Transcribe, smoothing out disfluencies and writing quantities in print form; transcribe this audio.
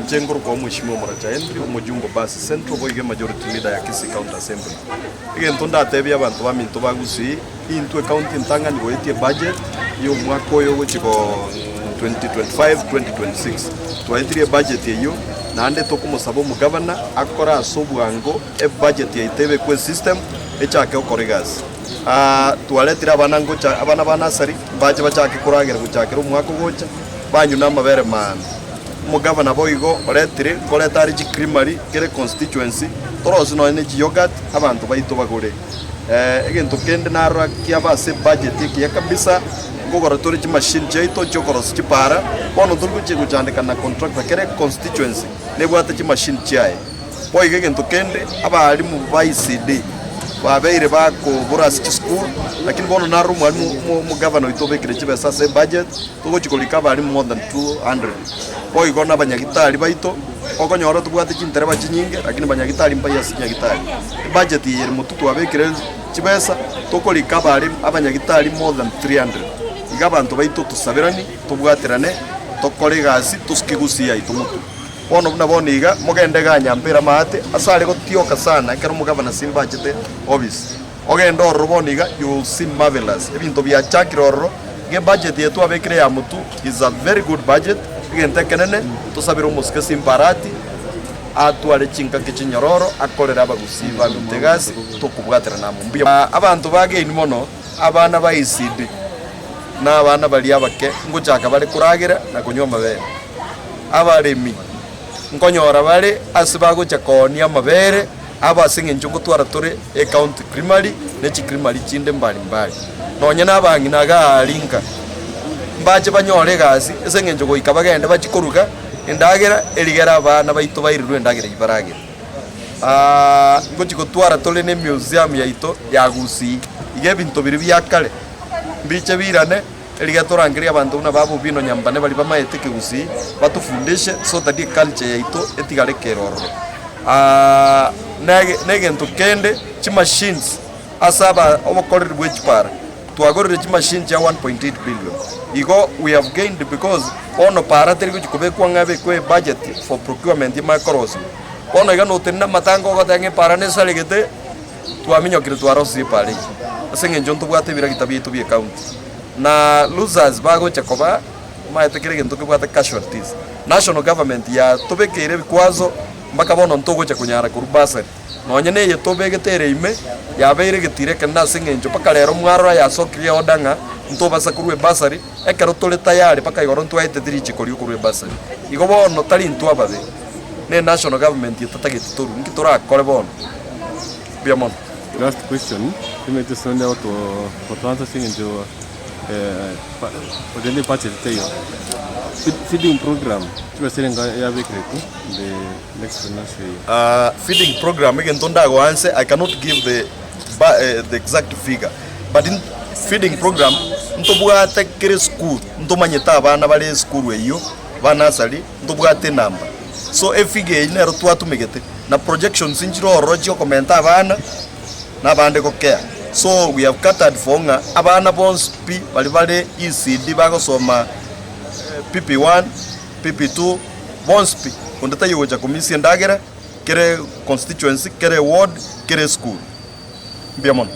Inche nkorokwa Omweshimiwa Moracha Henry, omojumbe o Basi Central, boigo emajority leader ya Kisii County Assembly. Egento ndatebie abanto baminto ba Gusii, intwe ecounty entang'ani goetia ebudget ya omwaka oyo ogochia go 2025 2026. Twaetirie ebudget eyio, naende tokomosaba omogavana akore ase obwango ebudget yaito ebekwe esystem echake gokora egasi. Twaretire abana ngocha abana ba nursery mbache bachake koragera gochakera omwaka ogocha, banywe na amabere maambia. Omogavana boigo oretire nkoreta are chicreamery kere constituency torosie nonye ne chiyoghurt abanto baito bagore. Egento kende narora kiaba ase ebudget ekiya kabisa nkogora tore chimachine chiaito chiokorosia chipara bono tori gochia gochandeka na contractor kere constituency nebwate chimachine chiaye. Boigo egento kende, abalimu ba ECD babeire bakobora ase chisukuru, lakini bono naro omwalimu omogavana oito obekire chibesa ase ebudget, togochia korika abalimu more than 200. Boigo na abanyagitari baito, okonyora tobwate chintereba chinyinge lakini banyagitari mbaye ase chinyagitari. Ebudget eye ere motwe twabekire chibesa, tokorika abalimu abanyagitari more than 300. Iga abanto baito tosaberani, tobwaterane, tokore egasi, tosuke gusii yaito motwe. Bono buna bono iga, mogende igaa nyampere amaate, ase are gotioka sana ekero omogavana Simba achete office. Ogende ororo bono iga, you will see marvelous. Ebinto biachakire ororo, iga ebudget eye twabekire ya motwe is a very good budget, egento ekenene, tosabere omosike Simba Arati, atware chingaki chinyororo, akorere abagusii baminto egasi, tokobwaterana amo. Mbuya. Abanto bageini mono, abana ba ECD, na abana baria abake, ngochaka bare koragera na konywa amabere. Abaremi nkonyora bare ase bagocha koonia amabere abo ase eng'encho ngotwara tore ecounty creamery ne chicreamery chinde mbali mbali. Nonye na abang'ina iga aria nka, mbache banyore egasi ase eng'encho goika bagende bachie koruga endagera erigere abana baito bairirwe endagera eyio baragere. Ngochia gotwara tore ne emuseum yaito ya Gusii, iga ebinto biria bia kare mbiche biirane. Rigia torangerie abanto buna ba Bobino Nyambane baria bamaete ekegusii batofundishe so that eculture yaito etigare kere ororo. Na egento kende chimachines ase aba obokoreri bwe chipara twagorire chimachine chia 1.8 billion igo we have gained because bono para teri gochi kobekwa ng'a ebekwe ebudget for procurement emanye korosiwa. Bono iga notenena amatanga ogoteba ng'a epara nesaregete twaminyokire twarosirie epara eyio ase eng'encho ntobwate ebiragita biaito bie county na losers bagocha koba omanyete kera egento kebwate casualties. National government yatobekeire ebikwazo mpaka bono ntogocha konyara korwa bursary nonye na eye tobegete ere ime yabeire egetiro ekenene ase eng'encho mpaka rero mwarora yasokirie eorder ng'a ntobasa korwa ebursary ekero tore tayari mpaka igoro ntwaeteti richiko ria okorwa ebursary. Igo bono tari intwe ababe. Ne national government etatageti torwe, inki torakore bono? Mbuya mono. Last question, timanyeti ase onde agoto answer ase eng'encho orende budget teiyo. Feeding program chibesa erenga yabekeretwe in the next financial year? Feeding program egento ndago answer I cannot give the the exact figure but feeding program ntobwate kera esukuru ntomanyete abana bare esukuru eyio ba nursery ntobwate enamba. So efigure eyio nero twatumegete, na projections nchire ororo chiokomenta abana na abande gokea. So we have catered for ng'a abana bonsi pi baria bare ECD bagosoma PP1, PP2, bonsi pi, onde taiyo ogocha komisia endagera, kere constituency, kere eward, kere esukuru. Mbuya mono.